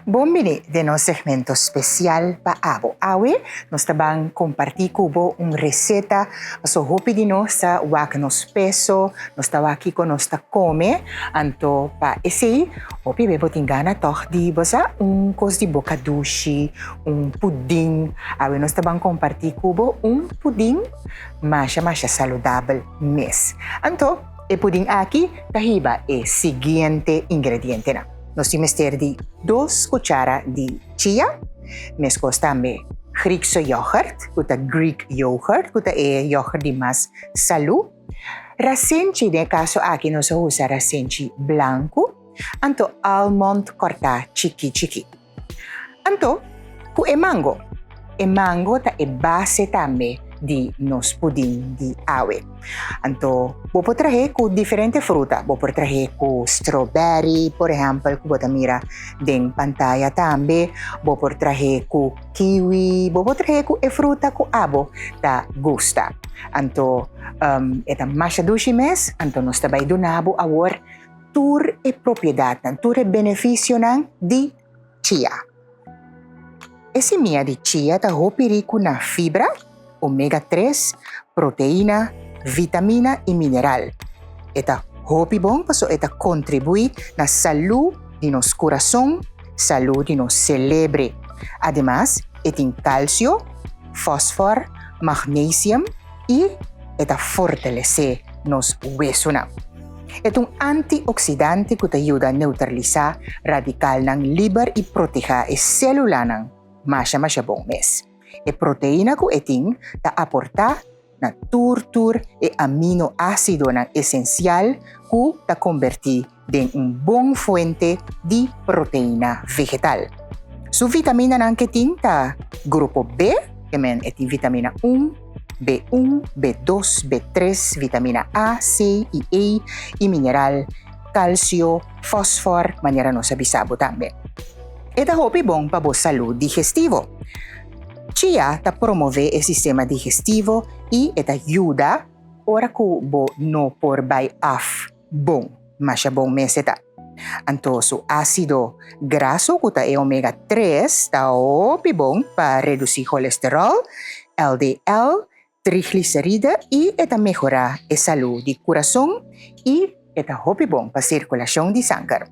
Bon bini den nos segmento special pa abo. Awe nos ta ban comparti cu bo un receta paso hopi di nos ta wak nos peso, nos ta wak kico nos ta come, anto pa esey hopi be bo tin gana tog di bo sa un cos di boca dushi, un puding. Awe nos ta ban comparti cu bo un puding masha masha saludabel mes. Anto e puding aki ta hiba e siguiente ingredientenan. Nos tin mester di dos cuchara di chia, mescos tambe Griekse yoghurt, cu ta Greek yoghurt, cu ta e yoghurt di mas salu. Rasenchi, den e caso aki nos a usa rasenchi blancu, anto almond corta chiki chiki. Anto, ku e mango. E mango ta e base tambe di nos pudin di awe. Anto, bo por trah'é ku diferente fruta. Bo por trah'é ku strawberry, por ehèmpel, ku bo ta mira den pantaya tambe. Bo por trah'é ku kiwi. Bo por trah'é ku e fruta ku abo ta gusta. Anto, e ta masha dushi mes. Anto nos ta bai duna bo awor tur e propiedatnan, tur e benefisionan di chia. E simia di chia ta hopi riku na fibra, omega tres, proteina, vitamina i mineral. E ta hopi bon pasobra e ta kontribuí na salú di nos kurason, salú di nos selebre. Ademas, e tin kalsio, fòsfòr, magnesium i e ta fortalesé nos wesunan. E ta un antioksidante ku ta yuda neutralisá radikalnan liber i protehá e sélulanan masha masha bon mes. E proteina ku e tin ta aportá na tur tur e aminoásidonan esensial ku ta kombertí den un bon fuente di proteina vegetal. Su vitaminanan ke tin ta grupo B, ke men e tin vitamina un, B un, B dos, B tres, vitamina A, C i E i mineral kalsio, fòsfòr, manera nos a bisa bo tambe. E ta hopi bon pa bo salú digestivo. Chia ta promové e sistema digestivo i e ta yuda ora ku bo no por bai af bon, masha bon mes e ta. Anto su ásido graso ku ta e omega tres ta hopi bon pa redusí kolesteròl, LDL, trigliseride i e ta mehorá e salú di kurason i e ta hopi bon pa sirkulashon di sanker.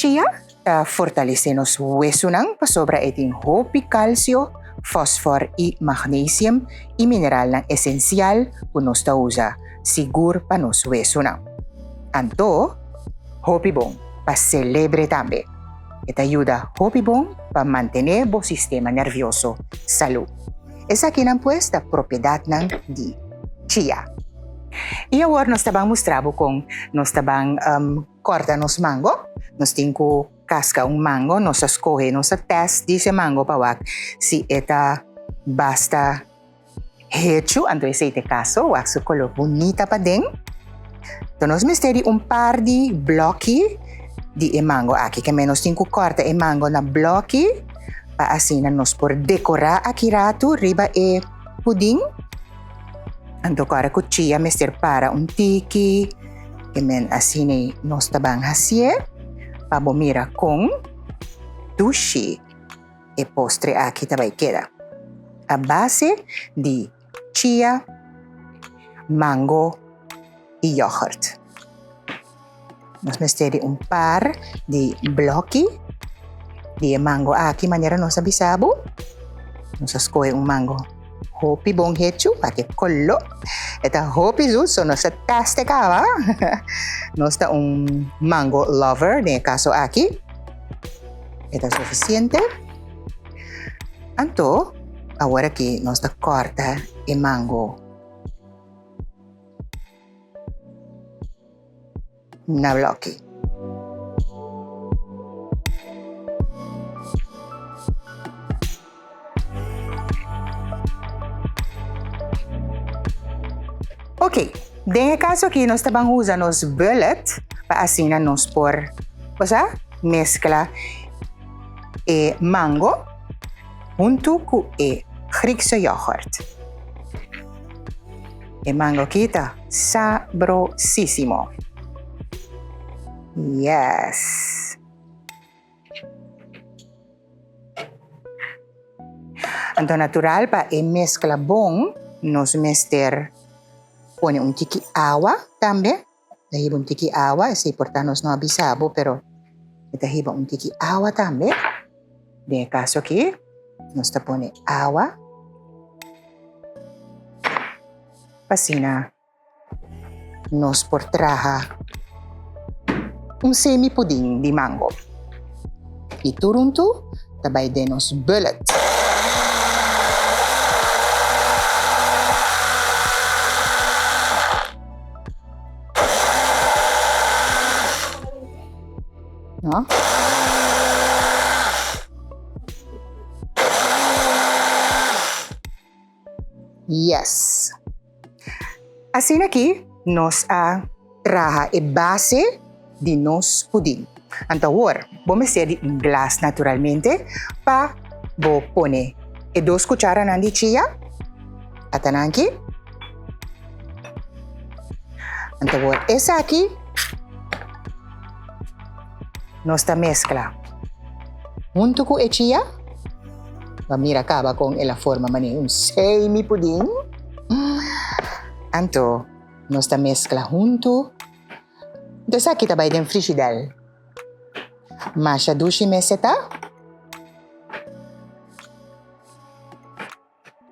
Chia ta fortalesé nos wesunan pasobra e tin hopi kalsio, fòsfòr i magnesium i mineralnan esensial ku nos ta usa sigur pa nos wesunan. Anto, hopi bon pa selebre tambe. E ta yuda hopi bon pa mantené bo sistema nervioso salú. Esakinan pues ta propiedatnan di chia. I awor nos ta ban mustra bo kon nos ta ban Corta nos mango, nos tin cu casca un mango, nos a scoge, nos a test di ese mango pa wak si e ta basta hechu, anto esey ta e caso, wak su color bunita paden. Enton nos mester di un par di bloki di e mango aki, ke men nos tin cu corta e mango na bloki pa asina nos por decora aki ratu riba e pudin. Anto ku ora ku chia mester para un tiki, e men asina nos ta ban hasié pa bo mira kon dushi e postre aki ta bai keda. A base di chia, mango i yoghurt. Nos mester di un par di bloki di e mango aki manera nos a bisa bo. Nos a skohe un mango hopi bon hechu pa ke kolo. E ta hopi zoet, so nos a teste kaba. Nos ta un mango lover den e kaso aki. E ta sufisiente. Anto, awor aki nos ta kòrta e mango. Na bloki. Ok, den e kaso aki nos ta ban usa nos bullet pa asina nos por, osea, meskla e mango huntu ku e Griekse yoghurt. E mango aki ta sabrosísimo. Yes! Anto natural pa e meskla bon nos mester pone un tiki awa tambe. Ta hiba un tiki awa, esei por ta nos no a bisa bo, pero e ta hiba un tiki awa tambe. Den e kaso aki nos ta pone awa pa asina nos por traha un semi pudin di mango. I tur huntu ta bai den nos bullet. No? Yes. Asina aki nos a traha e base di nos pudin. Anto awor bo mester di un glas naturalmente pa bo pone e dos cucharanan di chia. Atanan aki. Anto awor esaki nos ta mezcla hunto cu e chia. Bo a mira caba con el a forma manera un semi pudin. Anto nos ta mezcla hunto. Anto esaki ta bay den frigidel. Masha dushi mester ta.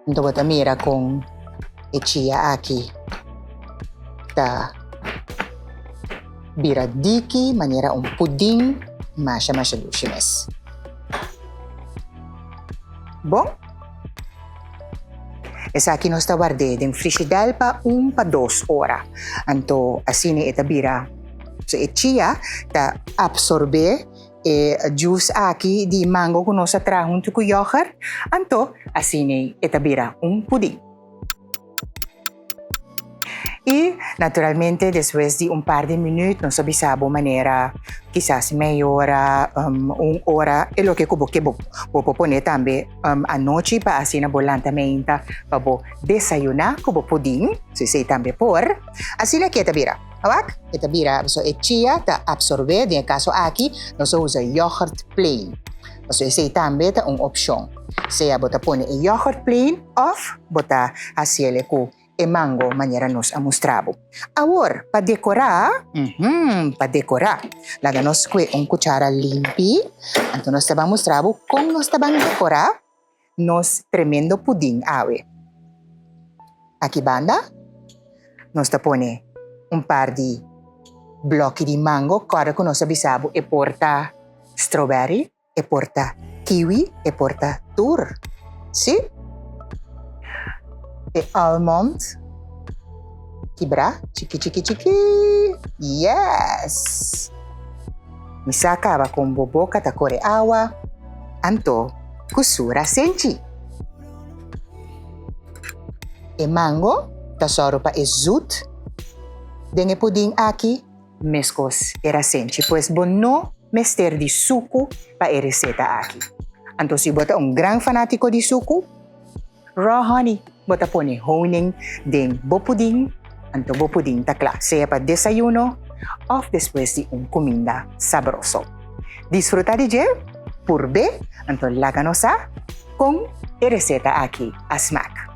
Anto bo ta mira con e chia aki ta bira diki manera un pudin. Masha masha dushi mes. Bon. Esaki nos ta ward'é den frishidèl pa un pa dos ora. Anto asina e ta bira, so e chia ta apsorbé e juice aki di mango ku nos a traha huntu ku yògert, anto asina e ta bira un pudin. I naturalmente despues di un par di minüt nos a bisa bo manera kisas mei ora, un ora, e loke ku bo ke bo bo por pone tambe anochi pa asina bo lanta meinta pa bo desayuná ku bo pudin, so esei tambe por. Asina ke ta bira. Awak, e ta bira, pasobra e chia ta apsorbé, den e kaso aki nos a usa yògert plain, pasobra esei tambe ta un opshon. Sea bo ta pone e yògert plain òf bo ta hasiel ku e mango manera nos a mustra bo. Awor, pa dekorá, uhum, pa dekorá, laga nos kue un kuchara limpi, anto nos ta ban mustra bo kon nos ta ban dekorá nos tremendo pudin awe. Aki banda nos ta pone un par di bloki di mango, kòrda ku nos a bisa bo e por ta strawberry, E por ta kiwi, e por ta tur. Sí? E almond kibrá chiki chiki chiki. Yes! Mi sa kaba kon bo boka ta kore awa, anto ku su rasenchi. E mango ta sòru pa e zut den e pudin aki. Meskos e rasenchi, pues bo no mester di suku pa e reseta aki. Anto si bo ta un gran fanátiko di suku, raw honey, bo ta pone honing den bo pudin, anto bo pudin ta kla, sea pa desayuno òf despues di un kuminda sabroso. Disfrutá di dje, purb'é, anto laga nos sa kon e reseta aki a smak.